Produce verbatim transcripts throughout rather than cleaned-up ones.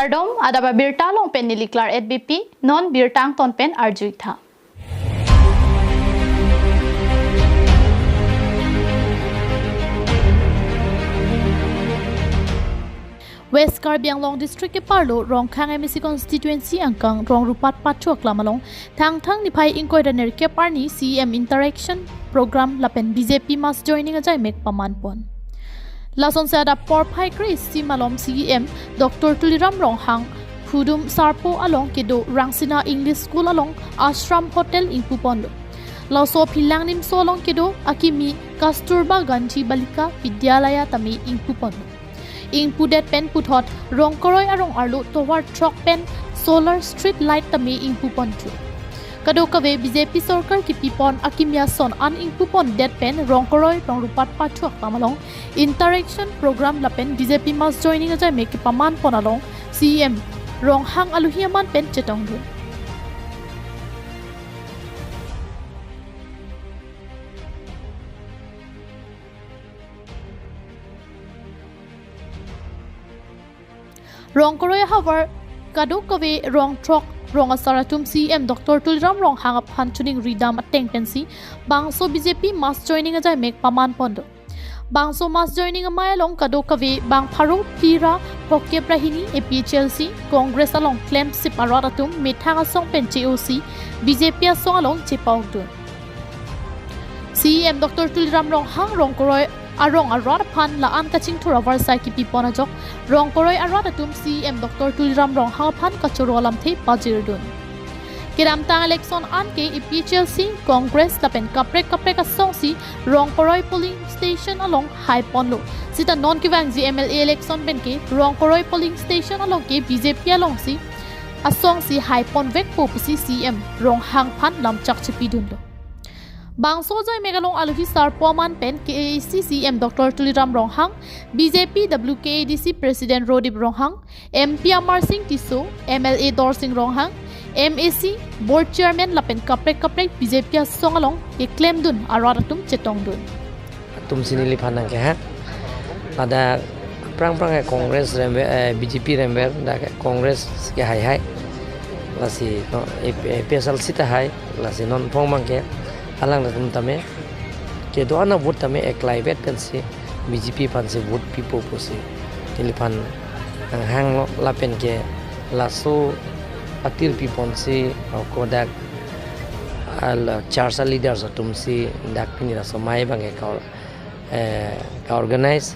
Kardom, adap abirta along pen neli Claret Beypi, non birta angton pen arju-ik tha. West Karbi Anglong District keparlo Rongkhang M A C constituency angkang Rongrupat Pathu aklam along Thangthang niphai ingkoi ra nerkep arni C E M interaction program lapen B J P mass joining ajaimek pamanpon. Lasonsi adap porphai kre-isi malom C E M Doctor Tuliram Ronghang Phudum Sarpo along kedo Rangsina English School along Ashram Hotel ingpuponlo. Laso aphi Langnimso along kedo akimi Kasturba Gandhi Balika Vidyalaya tame ingpuponlo. Ingpudet pen puthot Rongkoroi arong arlo tovar throk pen solar street light tame ingpuponthu. Kadokave B J P sorkar kipipon akimi ason an ingpupondet pen Rongkoroi Rongrupat Pathu aklam along interaction program lapen B J P mass joining ajaimek kepamanpon along C E M Ronghang alohi aman pen chetongdun. Rongkoroi ahavar kadokave rong throk rong asar atum C E M Doctor Tuliram Ronghang aphan choningri dam ateng pensi bangso B J P mass joining ajaimek pamanponlo. Bangso mass joining amei along kadokave bang pharo phli ra phokep ra hini A P H L C Congress along klemsip arat atum methang asong pen che-osi B J P asong along chepa-okdun. C E M Doctor Tuliram Ronghang Rongkoroi arong arat aphan la-an kachingthur avarsai kipipon ajok Rongkoroi arat atum C E M Doctor Tuliram Ronghang aphan kachoro alamthe pajirdun. Kedamtang election an ke A P H L C, Congress lapen kaprek kaprek asongsi Rongkoroi polling station along haiponlo. Sita non kevangji M L A election pen ke Rongkoroi polling station along ke B J P alongsi asongsi haiponvekpo pusi C E M Ronghang aphan lamchak chepidunlo. Bangso ajaimek along alohi sarpo aman pen K A A C C E M Doctor Tuliram Ronghang, B J P W K A D C President Rodip Ronghang, M P Amar Sing Tisso, M L A Dorsing Ronghang, M A C Board Chairman lapen kaprek kaprek B J P asong along keklemdun arat atum chetongdun. Atum si neliphan nangkehang. Ladak aphrang aphrang ke Congress remver, eh, B J P remver, dak ke Congress ke haihai. Lasi, no, A P, A P H L C ta hai, lasi non phong abang ke alang atum tame kedo-an avote tame eklaivet pensi B J P aphansi vote pipo pusi neliphan nanghanglo lapen ke laso atir piponsi, o, kodak al charsa leaders atumsi dak pini laso amei abang ke ka-, eh, ka-organize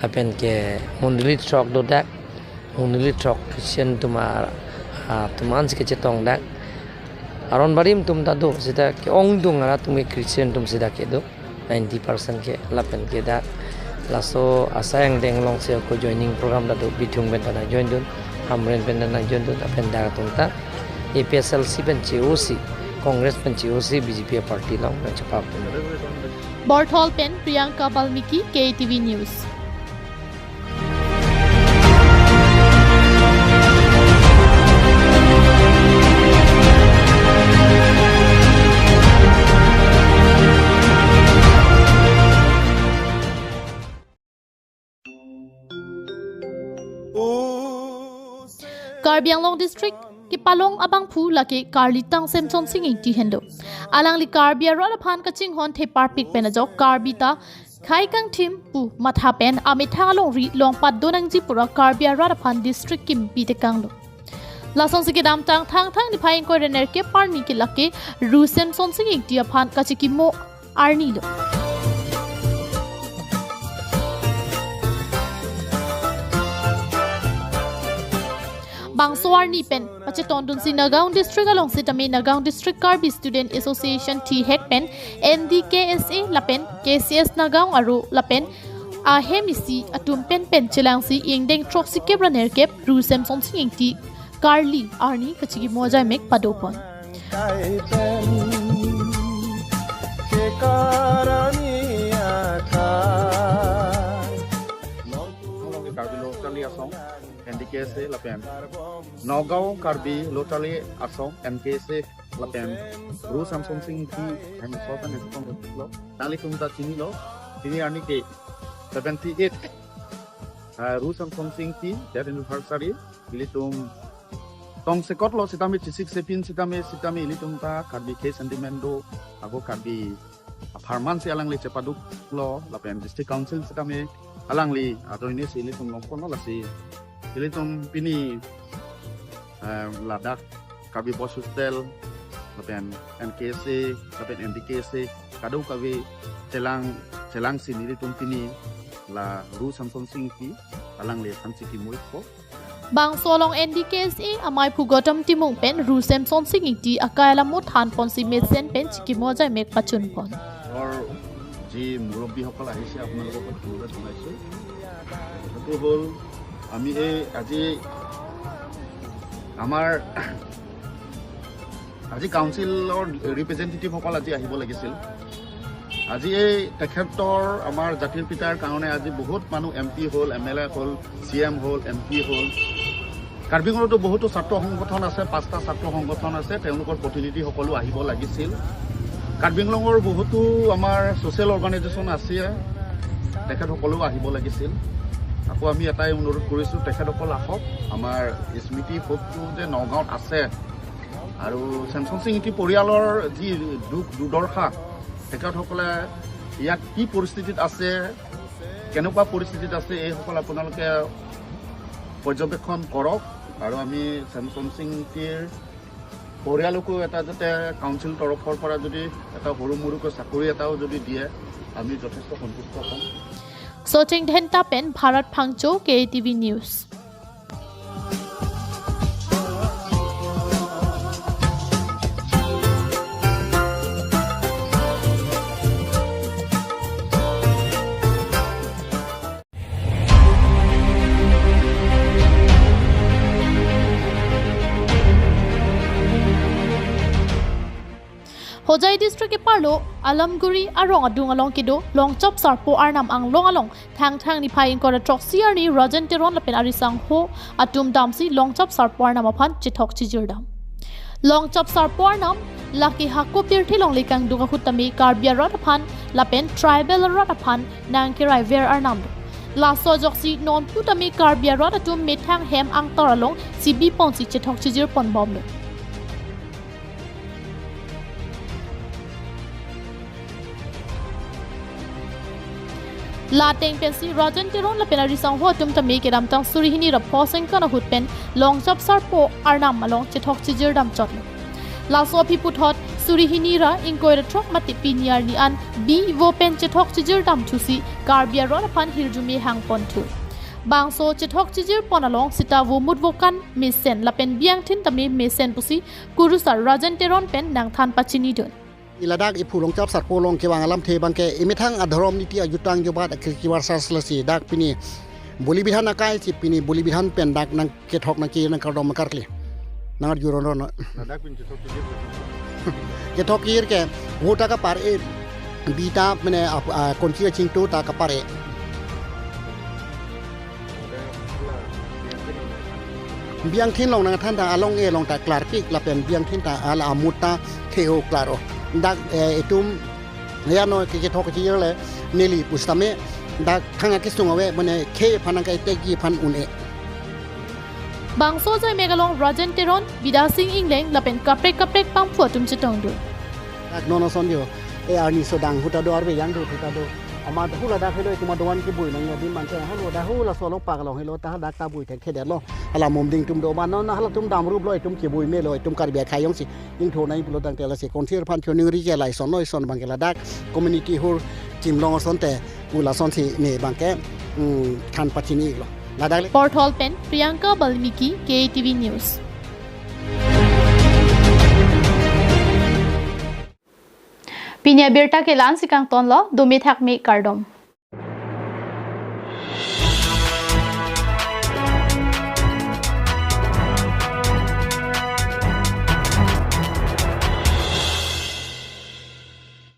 lapen ke mondoli throk dodak, mondoli throk Christian atum a, atum ansi kechetongdak. Aron barim atum ta do, sita ke-ongdung arat atum ke Christian atum sita kedo ninety percent ke lapen ke dak laso asai angdeng alongsi ako joining program ta do, Bithung pen ta nangjoindun, Hamren pen ta nangjoindun, lapen dak atum ta A P H L C pen che-osi, Congress pen che-osi B J P party along nangchepa-okdun. Borthol pen Priyanka Balmiki, K T V News. Karbi Anglong District kepalong abangphu lake Karli Tangsem Sonsing Ingti henlo. Alangli Karbi arat aphan kachinghon theparpik pen ajok Karbi ta khei kangthim pu matha pen amethang alongri longpat do nangji pura Karbi arat aphan district kimpi tekanglo. Lasonsi kedamtang Thangthang niphai ingkoi ra nerkep arni ke lake Ru Semsonsing Ingti aphan kachikimo arnilo. Bangso arni pen pachetongdunsi Nagaon District along sitame Nagaon District Karbi Student Association thihek pen N D K S A lapen K C S Nagaon aro lapen ahem isi atum penpen chelangsi ingdeng throksikep ra nerkep Ru Semsonsing Ingti Karli arni kachikimo ajaimek padopon. Karbi Lo Charli Asong, N D K S A lapen Nagaon Karbi Lo Charli Asong, N K S A lapen Ru Semsonsing Ingti hem so pen hem so lo. Nanglitum ta chinilo, pini arni ke seventy eight, ah, Ru Semsonsing Ingti death anniversary. ilitum tongsekotlo sitame, chesik sepin sitame, sitame ilitum ta Karbi khei sentiment do, ako Karbi apharman si alangli chepaduklo, lapen District Council sitame alangli ajoine si ilitum longponlo, lasi ilitum pini, eh, ladak Karbi Boys Hostel, lapen N K S A, lapen N D K S A, kadokave chelang, chelang si nelitum pini la Ru Semsonsing Ingti alangli aphan chikimo-ikpo. Bangso along N D K S A amei aphu Gautam Timung pen Ru Semsonsing Ingti akai alam thanponsi mesen pen chikimo ajai mek pachunpon. Or ji murabbi সকল আহিছে, আপোনালোকক বহুত ধন্যবাদ জনাইছোঁ। এইটো হ'ল আমি এই আজি আমাৰ আজি কাউন্সিলৰ ৰিপ্ৰেজেণ্টেটিভসকল আজি আহিব লাগিছিল। আজি এই তেখেতৰ, আমাৰ জাতিৰ পিতাৰ কাৰণে আজি বহুত মানুহ এম পি হ'ল, এম এল এ হ'ল, চি এম হ'ল, এম পি হ'ল। কাৰ্বি আংলঙতো বহুতো ছাত্ৰ সংগঠন আছে, পাঁচটা ছাত্ৰ সংগঠন আছে, তেওঁলোকৰ প্ৰতিনিধি সকলো আহিব লাগিছিল। কাৰ্বি আংলঙৰ বহুতো আমাৰ ছ'চিয়েল অৰ্গেনাইজেশ্যন আছে, তেখেতসকলেও আহিব লাগিছিল। আকৌ আমি এটাই অনুৰোধ কৰিছোঁ, তেখেতসকল আহক। আমাৰ স্মৃতি শোকটো যে নগাঁৱত আছে আৰু ছেমছন সিং ইংতি পৰিয়ালৰ যি দুখ দুৰ্দশা, তেখেতসকলে ইয়াত কি পৰিস্থিতিত আছে, কেনেকুৱা পৰিস্থিতিত আছে, এইসকল আপোনালোকে পৰ্যবেক্ষণ কৰক। আৰু আমি ছেমছন সিং ইংতিৰ পৰিয়ালকো এটা যাতে কাউন্সিল তৰফৰ পৰা যদি এটা সৰু মৰুকৈ চাকৰি এটাও যদি দিয়ে, আমি যথেষ্ট সন্তুষ্ট হ'ম। Socheng Dhenta pen Bharat Phangcho, K A T V News. Hojai district keparlo Alamguri arong adung along kedo Longchop Sarpo Arnam anglong along Thangthang niphai ingkoi ra throksi arni Rajen Teron lapen arisangho atum damsi Longchop Sarpo Arnam aphan chethok chijir dam. Longchop Sarpo Arnam lake hako pirthe longle kangduk ahut tame Karbi arat aphan lapen tribal arat aphan nangkeraiver arnam do. Laso ajoksi nonpu tame Karbi arat atum methang hem angtor along sibi ponsi chethok chijir ponbomlo. La ateng pensi Rajen Teron lapen arisangho atum tame kedamtang suri hini ra phongo ingkoi ahut pen Longchop Sarpo Arnam along chethok chijir damchotlo. Laso aphi puthot suri hini ra ingkoi ra throk mate pini arni an bi vo pen chethok chijir damthusi Karbi arat aphan hirjume hangponthu. Bangso chethok chijir pon along sita vomut vokan mesen lapen biangthin tame mesen pusi kurusar Rajen Teron pen nangthan pachinidun. Ladak iphu Longchop Sarpo along kevang alamthe abangke imethang adhorom niti ajutang jobat akri kivar sas lasi dak pini boli bidhan akai si pini boli bidhan pen dak nangkethok nangkir nangkardom nangkarkli nangarjuron ron. Ladak pini chethok chijir. Kethok chijir ke vo ta kapar-e, bi ta mane ap-, ah, konchi kachingtu ta kapar-e. Biangthin along nangthan ta along e along ta klarpik lapen biangthin ta ala amut ta the-o klaro. Dak, eh, itum ya no ke kethok chijir le neli pusitame dak khang akesung ave mane khei aphan nangkai tegi aphan un-e. Bangso ajai mek along Rajen Teron, Bidya Sing Engleng lapen kaprek kaprek bangphu atum chetongdun. Dak non ason jo, e arni sodang huta do arve yang do huta do. Ama hula dak helo itum adovan kebui nang ya di mangke halo dak hula solo pak along helo ta dak ta bui thekthedetlo. Hala Momding atum do ma non halatum damruplo itum kebui melo itum Karbi akhei jongsi ingtho nai pulo tangte lasi konsir phan choningri ke lason lo ison abangke ladak community hall chimlong asonte pu lasonsi ne abangke, mm, than pachini lo. Ladak le. Porthol pen Priyanka Balmiki, K A T V News. Pini abirta ke la-ansi kangtonlo, dome thakme kardom.